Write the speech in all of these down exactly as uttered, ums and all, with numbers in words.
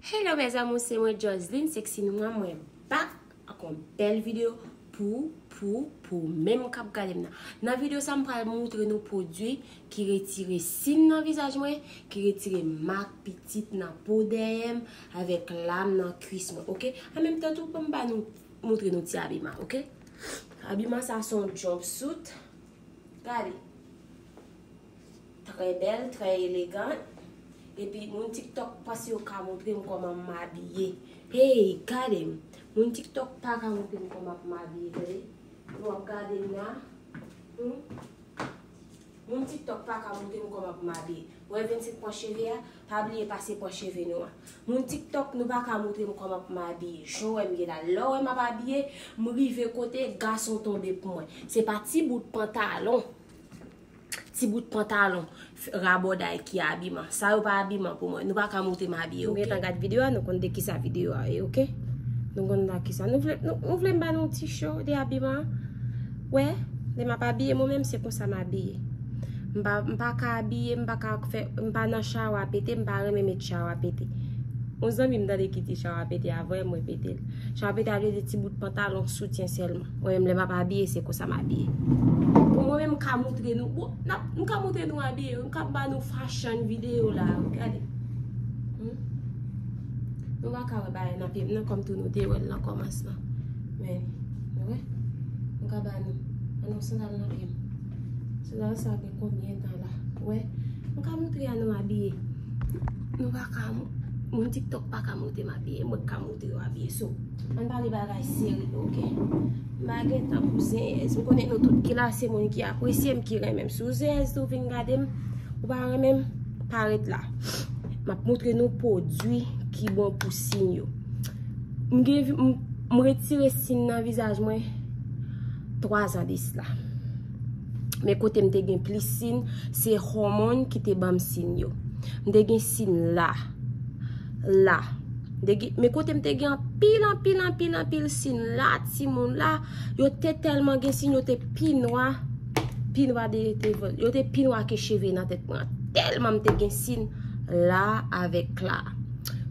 Hello mes amours, se mwen Joseline, sexy noir, mwen back ak yon bèl videyo pou, pou, pou menm k ap gade m nan. Nan videyo sa, m pral montre nou pwodui ki retire sin nan vizaj mwen, ki retire mak pitit nan po dèyè m, avèk lam nan kwis mwen, oke? An menm tan tou, ban m ba nou, montre nou ti abiman, oke? Abiman sa se yon jumpsuit. Gade. Trè bèl, trè elegan. Epi moun TikTok panse yo ka montre m kòman m abiye. Hey, gade m. Moun TikTok pa ka montre m kòman m abiye, tande. Nou ap gade m la. Hmm? Moun TikTok pa ka montre m kòman pou m abiye. Ou wè vennsenk pwen cheve a, pa bliye pase pwen cheve nou an. Moun TikTok, nou pa ka montre m kòman pou m abiye. Jan w wè m ye la, lè w wè m ap abiye, m rive kote, gason tonbe pou mwen. Se pa ti bout pantalon. Ti bout pantalon, f-, rabòday ki abiman. Sa yo pa abiman pou mwen. Nou pa ka montre m abiye, oke? Nou gentan gad videyo a, nou konn de kisa videyo a ye, oke? Nou konn de kisa. Nou vle, nou, nou vle m ba nou ti cho de abiman an? Wè, lè m ap abiye, mwen menm se konsa m abiye. M pa, m pa ka abiye, m pa ka fè, m pa nan chawa pete, m pa renmen met chawa pete. Yon zanmi m tande ki di chawa pete a, vrè mwen pete l. Chawa pete a vle di ti bout pantalon, soutyen sèlman. Mwen menm lè m ap abiye, se konsa m abiye. Pou mwen menm, m ka montre nou, bon, n ap, m ka montre nou abiye, m ka ba nou fashion videyo la, gade. Hmm? Nou pa ka wè bagay nan pye m nan kòm tou nou te wè l nan kòmansman. Men, nou wè? Nou ka ba nou. An nou sandal nan pye m. Sandal sa gen konbyen tan la? Wè? Nou ka montre a nou abiye. Nou pa ka, moun TikTok pa ka montre m abiye. Mwen k ka montre yo abiye. So, ann pale bagay serye, oke? M pa gen tan pou zenyèz. M konnen nou tout ki la, se moun ki apresye m, ki renmen m. Si w zenyèz tou vin gade m, ou pa renmen m, pa ret la. M ap montre nou pwodui ki bon pou sin yo. M gen, m, m retire sin nan vizaj mwen twa zan de sila. Men kote m te gen plis sin, se hòmòn ki te ban m sin yo. M te gen sin la, la. M te gen, men kote m te gen anpil, anpil, anpil, anpil sin la, timoun la, yo te tèlman gen sin, yo te pi nwa, pi nwa de, de, yo te pi nwa ke cheve nan tèt mwen an. Tèlman m te gen sin la avèk la.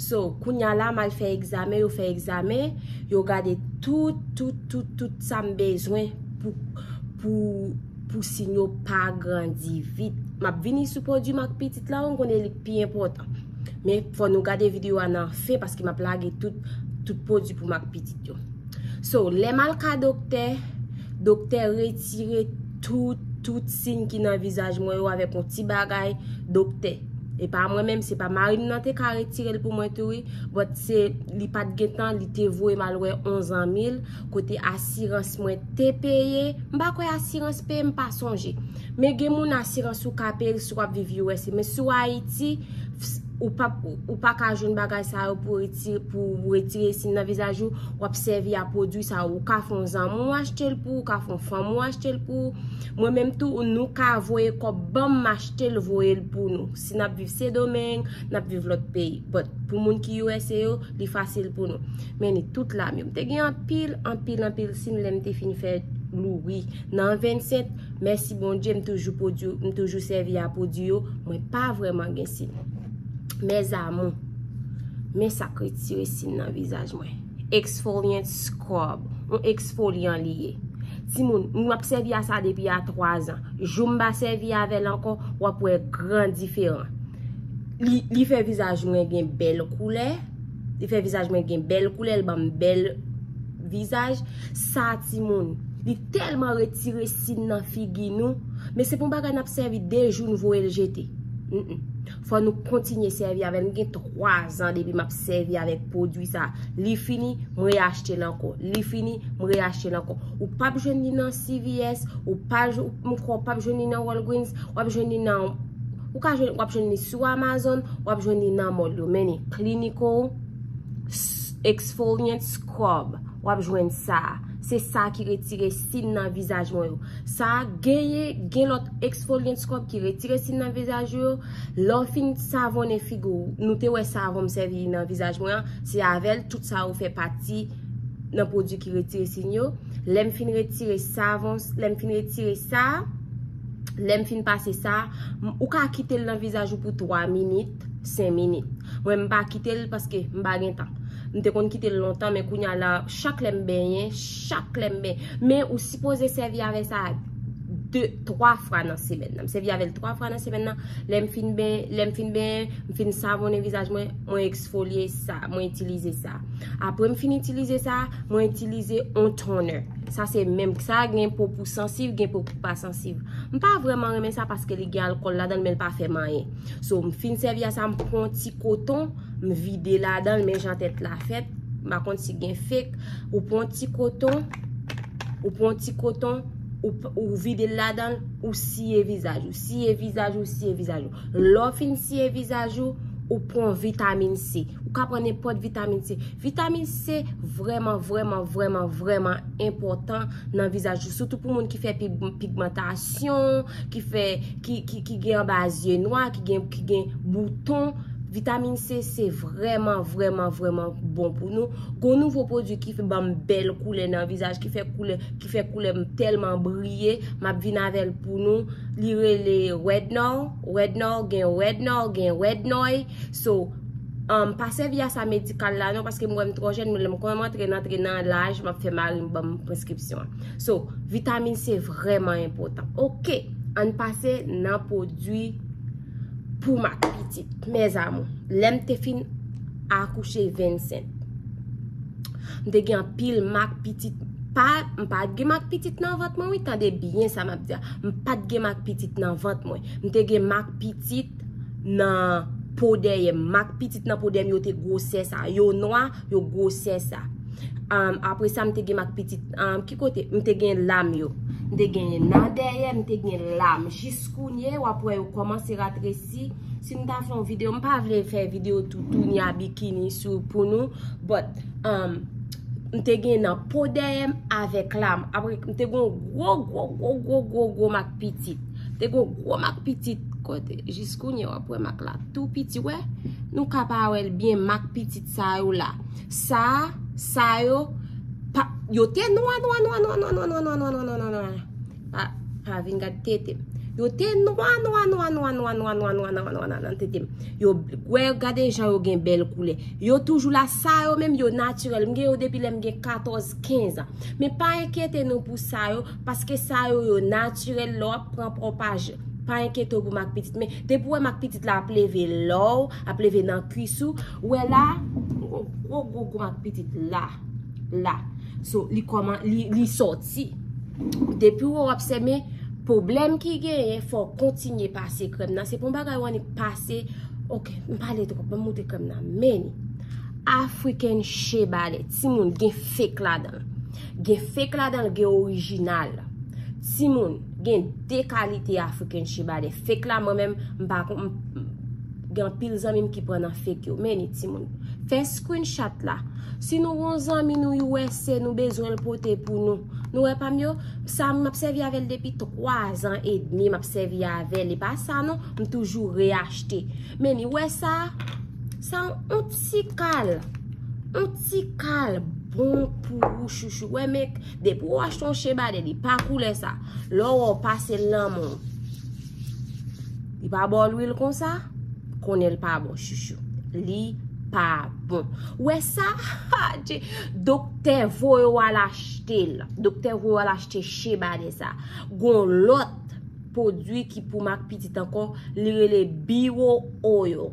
So, kounye a la, m al fè egzamen, yo fè egzamen, yo gade tout, tout, tout, tout sa m bezwen pou, pou, pou sin yo pa grandi vit. M ap vini sou pwodui mak pitit la, ou konnen li pi enpòtan. Men fò nou gade videyo a nan fen, paske m ap lage tout, tout pwodui pou mak pitit yo. So, lè m al ka doktè, doktè retire tout, tout sin ki nan vizaj mwen yo avèk yon ti bagay doktè. E pa mwen menm, se pa mari m nan te ka retire l pou mwen tou, wi. But se, li pa t gen tan, li te voye m al wè yon zanmi l, kote asirans mwen te peye. M pa kwè asirans peye, m pa sonje. Men gen moun asirans ou ka peye l si w ap viv U S A. Men si w Ayiti, ou pa, ou pa ka jwenn bagay sa yo pou retire, pou retire sin nan vizaj ou, w ap sèvi a pwodui sa yo. Ou ka fè yon zanmi w achte l pou ou, ou ka fè yon fanmi w achte l pou ou. Mwen menm tou, nou ka voye kòb ban m, m achte l, voye l pou nou. Si n ap viv Sendomeng, n ap viv lòt peyi. But pou moun ki U S A yo, li fasil pou nou. Men ni tout la menm. M te gen anpil, anpil, anpil sin lè m te fin fè louri. Nan vennsenk, mèsi Bondye, m toujou pwodui, m toujou sèvi a pwodui yo, mwen pa vrèman gen sin. Mes amours, men sa k retire sin nan vizaj mwen. Exfoliant scrub, yon eksfolyan li ye. Timoun, m ap sèvi a sa depi a twa zan. Jou m pa sèvi avè l ankò, w ap wè gran diferan. Li, li fè vizaj mwen gen bèl koulè. Li fè vizaj mwen gen bèl koulè, li ban m bèl vizaj. Sa, timoun, li tèlman retire sin nan figi nou. Men se pa yon bagay n ap sèvi de jou, n voye l jete. Mm, mm. Fò nou kontinye sèvi avè l. M gen twa zan depi m ap sèvi avèk pwodui sa. Li fini, m reyachte l ankò. Li fini, m reyachte l ankò. Ou p ap jwenn li nan C V S, ou pa, m kwè w p ap jwenn li nan Walgreens, w ap jwenn li nan, ou ka jwenn, w ap jwenn li sou Amazon, w ap jwenn li nan mall yo. Men ni Clinical s-, Exfoliant Scrub, w ap jwenn sa. Se sa ki retire sin nan vizaj mwen yo. Sa genyen, gen lòt exfoliant scrub ki retire sin nan vizaj yo. Lè w fin savonnen figi w, nou te wè savon m sèvi nan vizaj mwen an, se avè l, tout sa yo fè pati nan pwodui ki retire sin yo. Lè m fin retire savon, lè m fin retire sa, lè m fin pase sa, m, ou ka kite l nan vizaj ou pou twa minit, Senk minit. Mwen, m pa kite l paske m pa gen tan. M te konn kite l lontan, men kounye a la, chak lè m benyen, chak lè m benyen. Men ou sipoze sèvi avè sa de, twa fwa nan semèn nan. M sèvi avè l twa fwa nan semèn nan. Lè m fin ben, lè m fin benyen, m fin savonnen vizaj mwen, mwen eksfolye sa, mwen itilize sa. Apre m fin itilize sa, mwen itilize on toner. Sa se menm, sa gen po pou sansiv, gen po pou pa sansiv. M pa vrèman renmen sa paske li gen alkòl ladan l, men l pa fè m anyen. So, m fin sèvi a sa, m pran ti koton, m vide ladan l, men jan tèt la fèt, m pa konn si gen fake, ou pran ti koton, ou pran ti koton, ou, ou vide l ladan l, ou siye vizaj ou, siye vizaj ou, siye vizaj ou. Lè w fin siye vizaj ou, ou pran vitamin C. Ou ka pran nenpòt vitamin C. Vitamin C vrèman, vrèman, vrèman, vrèman enpòtan nan vizaj ou. Sitou pou moun ki fè pig-, pigmantasyon, ki fè, ki, ki, ki gen anba zye nwa, ki gen, ki gen bouton. Vitamin C, se vrèman, vrèman, vrèman bon pou nou. Gon nouvo pwodui ki fè ban m bèl koulè nan vizaj, ki fè koulè, ki fè koulè m tèlman briye. M ap vin avè l pou nou. Li rele Retinol. Retinol, gen Retinol, gen Retinol. So, um, pa sèvi a sa medikal la non, paske m wè m twò jèn, men lè m kòmanse antre nan, antre nan laj, m ap fè mari m ban m preskripsyon an. So, vitamin C vrèman enpòtan. Oke, ann pase nan pwodui pou mak pitit. Mes amours, lè m te fin akouche vennsenk, m te gen anpil mak pitit. Pa, m pa t gen mak pitit nan vant mwen, wi, tande byen sa m ap di a. M pa t gen mak pitit nan vant mwen. M te gen mak pitit nan po dèyè m. Mak pitit nan po dèyè m, yo te gwosè sa. Yo nwa, yo gwosè sa. Um, apre sa, m te gen mak pitit, um, ki kote? M te gen lam yo. M te gen nan dèyè, m te gen lam. Jis kounye, w ap wè yo kòmanse ratresi. Si m ta fè yon videyo, m pa vle fè videyo toutouni a bikini sou pou nou, but, um, m te gen nan po dèyè m avèk lam. Apre, m te gen yon gwo, gwo, gwo, gwo, gwo, gwo mak pitit. M te gen yon gwo mak pitit kote, jis kounye w ap wè mak la tou piti, wè. Nou ka pa wè l byen, mak pitit sa yo la. Sa, sa yo, pa, yo te nwa, nwa, nwa. Pa, pa vin gad tete m. Yo te nwa, nwa, nwa nan tete m. Yo, wè, gade jan yo gen bèl koulè. Yo toujou la, sa yo menm, yo natirèl. M gen yo depi lè m gen katòz, kenz an. Men pa enkyete nou pou sa yo, paske sa yo, yo natirèl. Lè w ap pran pwopaj, pa enkyete w pou mak pitit. Men depi w wè mak pitit la ap leve lò w, ap leve nan kwis ou, wè la, gwo, gwo, gwo, gwo mak pitit la, la. So, li kòman, li, li sòti. Depi w wè w ap sèmen, pwoblèm ki genyen, fò w kontinye pase krèm nan. Se pa yon bagay w annik pase, oke, m pale twòp, ban m montre krèm nan. Men, African Shea Butter, timoun, gen fake ladan l. Gen fake ladan l, gen orijinal. Timoun, gen de kalite African Shea Butter. Fake la, mwen menm, m pa kon, m, m, gen anpil zanmi m ki pran nan fake yo. Men ni timoun. Fè screenshot la. Si nou gon zanmi nou U S A, nou bezwen l pote pou nou. Nou wè pa m yo? Sa m ap sèvi avè l depi twa zan edmi, m ap sèvi avè l. E pa sa non, m toujou reyachte. Men ni wè sa? Sa yon ti kal. Yon ti kal bon pou ou chouchou. Wè men, depi w achte yon Shea Butter, li pa koulè sa. Lè w wè w pase l nan men w, li pa ba w lwil konsa, konnen l pa bon chouchou. Li pa bon. Wè sa? Doktè voye w al achte l. Doktè voye w al achte Shea Butter sa. Gon lòt pwodui ki pou mak pitit ankò, li rele Bio Oil.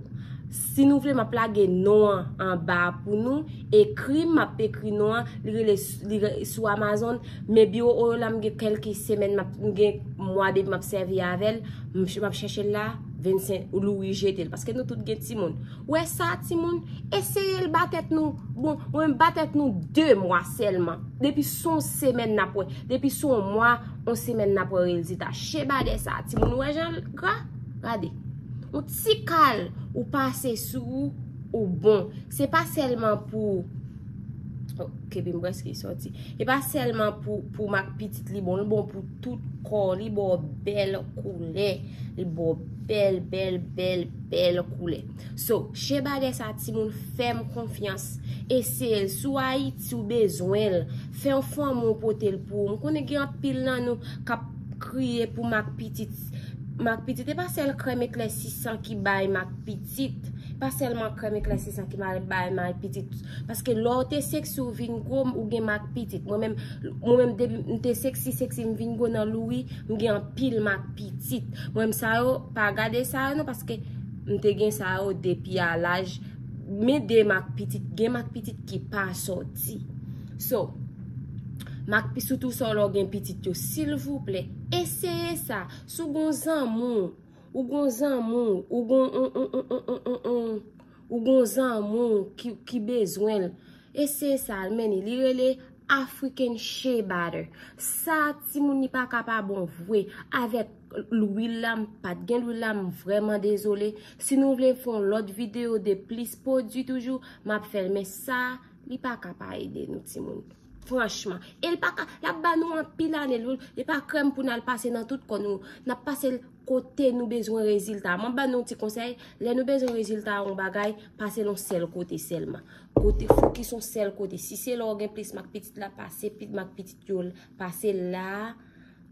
Si nou vle, m ap lage non an anba pou nou. Ekri m, m ap ekri non an. Li rele, li re-, sou Amazon. Men Bio Oil la, m gen kèlke semèn, m ap, m gen mwa depi m ap sèvi avè l. M ch-, m ap chèche l la, vennsenk, Louis jete l. Paske nou tout gen timoun. Wè sa, timoun? Eseye l ba tèt nou. Bon, mwen ba tèt nou de mwa sèlman. Depi se yon semèn n ap wè. Depi se yon mwa, yon semèn n ap wè rezilta. Shea Butter sa, timoun, wè jan l gra? Gade. Yon ti kal ou pase sou ou, ou bon. Se pa sèlman pou, oh, kenbe m prèske sòti. E pa sèlman pou, pou mak pitit li bon, li bon pou tout kò, li ba w bèl koulè, li ba w bèl, bèl, bèl, bèl koulè. So, Shea Butter sa, timoun, fè m konfyans. Eseye l. Si w Ayiti, w bezwen l, fè yon fanmi w pote l pou ou. M konnen gen anpil nan nou k ap kriye pou mak pitit. Mak pitit, e pa sèl krèm eklèsisan ki bay mak pitit. Pa sèlman krèm eklèsisan ki mal bay mak pitit. Paske lè w te seksi, w vin gwo, ou gen mak pitit. Mwen menm, mwen menm depi m te seksi, seksi, m vin gwo nan louri, m gen anpil mak pitit. Mwen menm sa yo, pa gade sa yo non, paske m te gen sa yo depi a laj, men de mak pitit, gen mak pitit ki pa sòti. So, mak pi-, sitou sa lè w gen pitit yo, silvouplè, eseye sa. Si w gon zanmi w, ou gon zanmi w, ou gon, ou, ou, ou, ou, ou, ou, ou, ou gon zanmi w ki, ki bezwen l, eseye sa, men li rele African Shea Butter. Sa, timoun, li pa ka pa bon vre. Avèk lwil la, m pa t gen lwil la, m vrèman dezole. Si nou vle fè yon lòt videyo de plis pwodui toujou, m ap fè l. Men sa, li pa ka pa ede nou, timoun. Franchman. E l pa ka, l ap ba nou anpil ane, li, li pa krèm pou n al pase nan tout kò nou. N ap pase l kote nou bezwen rezilta. Mwen ban nou ti konsèy, lè nou bezwen rezilta yon bagay, pase l yon sèl kote sèlman. Kote, fokis yon sèl kote. Si se lè w gen plis mak pitit la, pase pi-, mak pitit yo, pase la,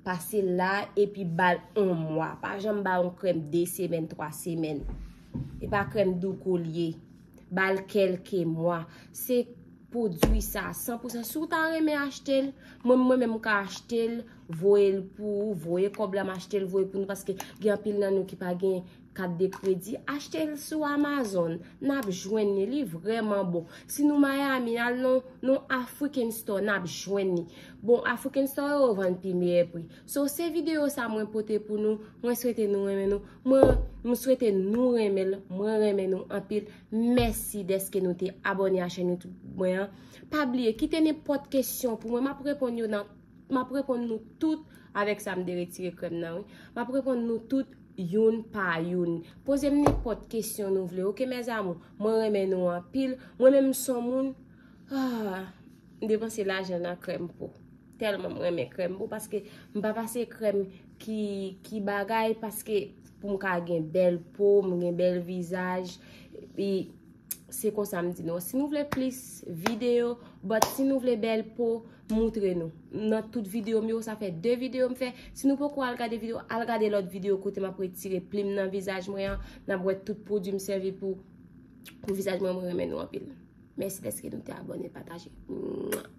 pase la, epi ba l yon mwa. Pa janm ba yon krèm de semèn, twa semèn. E pa krèm doukoul ye. Ba l kèlke mwa. Se pwodui sa, san pou san. Si w ta renmen achte l, mwen, mwen menm m ka achte l, voye l pou ou, voye kòb la, m achte l, voye pou nou, paske gen anpil nan nou ki pa gen kat de kredi. Achte l sou Amazon, n ap jwenn li, li vrèman bon. Si nou Miami, al nan, nan African Store, n ap jwenn li. Bon, African Store yo vann pi meyè pri. So, se videyo sa mwen pote pou nou. Mwen swete nou renmen nou. Mwen, mwen swete nou renmen l. Mwen renmen nou anpil. Mèsi dèske nou te abòne a chèn YouTube mwen an. Pa bliye, kite nenpòt kesyon pou mwen. M ap reponn yo nan, m ap reponn nou tout avèk sa m te retire krèm nan, wi. M ap reponn nou tout youn pa youn. Poze m nenpòt kesyon nou vle, oke, mes amours? Mwen renmen nou anpil. Mwen menm m son moun, ah, m depanse lajan nan krèm po. Tèlman m renmen krèm po, paske m pa pase krèm ki, ki bagay, paske pou m ka gen bèl po, m gen bèl vizaj. E se konsa m di nou. Si nou vle plis videyo, but si nou vle bèl po, moutre nou. Nan tout videyo m yo, sa fè de videyo m fè. Si nou poko al gade videyo, al gade lòt videyo kote m ap retire plim nan vizaj mwen an, n ap wè tout pwodui m sèvi pou, pou vizaj mwen, mwen renmen nou anpil. Mèsi dèske nou te abòne, pataje. Mwah.